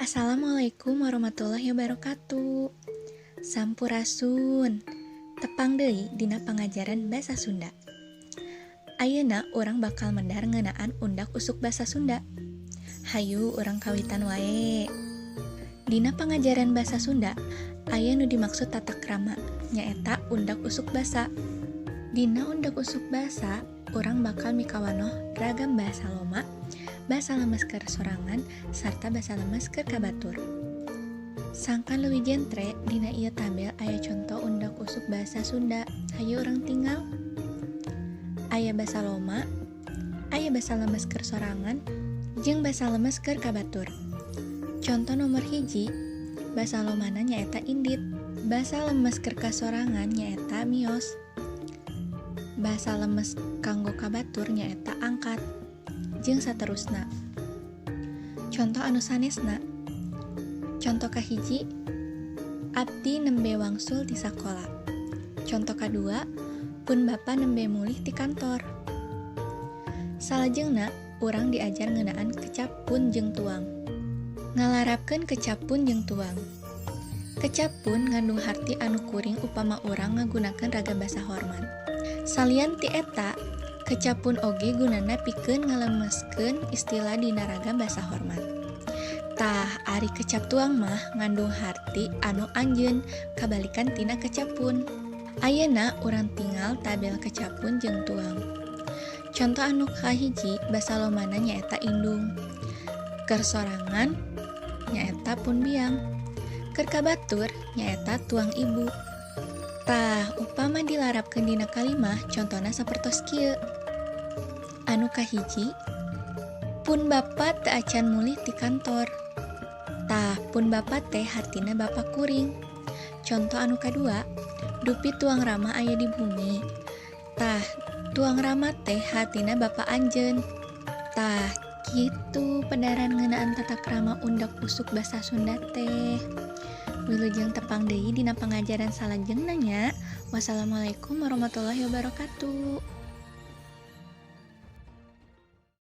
Assalamualaikum warahmatullahi wabarakatuh. Sampurasun. Tepang deui dina pangajaran basa Sunda. Ayeuna urang bakal medar ngeunaan undak usuk basa Sunda. Hayu urang kawitan wae. Dina pangajaran basa Sunda, aya nu dimaksud tata krama, nyaeta undak usuk basa. Dina undak usuk basa, urang bakal mikawanoh ragam bahasa loma, basa lemes keur sorangan, sarta basa lemes keur ka batur. Sangkan leuwih jentre, dina ieu tabel aya conto undak usuk basa Sunda. Hayu urang tingal. Aya basa loma, aya basa lemes keur sorangan, jeung basa lemes keur ka batur. Conto nomor 1, basa lomana nyaeta indit, basa lemes keur kasorangan nyaeta mios, basa lemes kanggo ka batur nyaeta angkat, jeung saterusna. Conto anu sanesna. Conto kahiji, abdi nembe wangsul ti sakola. Conto kadua, pun bapa nembe mulih ti kantor. Salajengna, urang diajar ngeunaan kecap pun jeung tuang. Ngalarapkeun kecap pun jeung tuang. Kecap pun ngandung harti anu kuring upama urang ngagunakeun ragam basa hormat. Salian ti eta, kecap pun oge gunana pikeun ngalemeskeun istilah dina ragam basa hormat. Tah, ari kecap tuang mah ngandung harti anu anjeun kabalikan tina kecap pun. Ayeuna urang tingal tabel kecap pun jeung tuang. Conto anu kahiji, basa lomana nyaeta indung. Keur sorangan nyaeta pun biang. Keur ka batur nyaeta tuang ibu. Tah, upama dilarapkeun dina kalimah contona sapertos kieu. Anu kahiji, pun bapa teu acan mulih ti kantor. Tah, pun bapa teh hartina bapa kuring. Conto anu kadua, dupi tuang rama aya di bumi. Tah, tuang rama teh hartina bapa anjeun. Tah, kitu pedaran ngeunaan tata krama undak usuk basa Sunda teh. Wilujeng tepang deui dina pangajaran salajengna nya. Wassalamualaikum warahmatullahi wabarakatuh.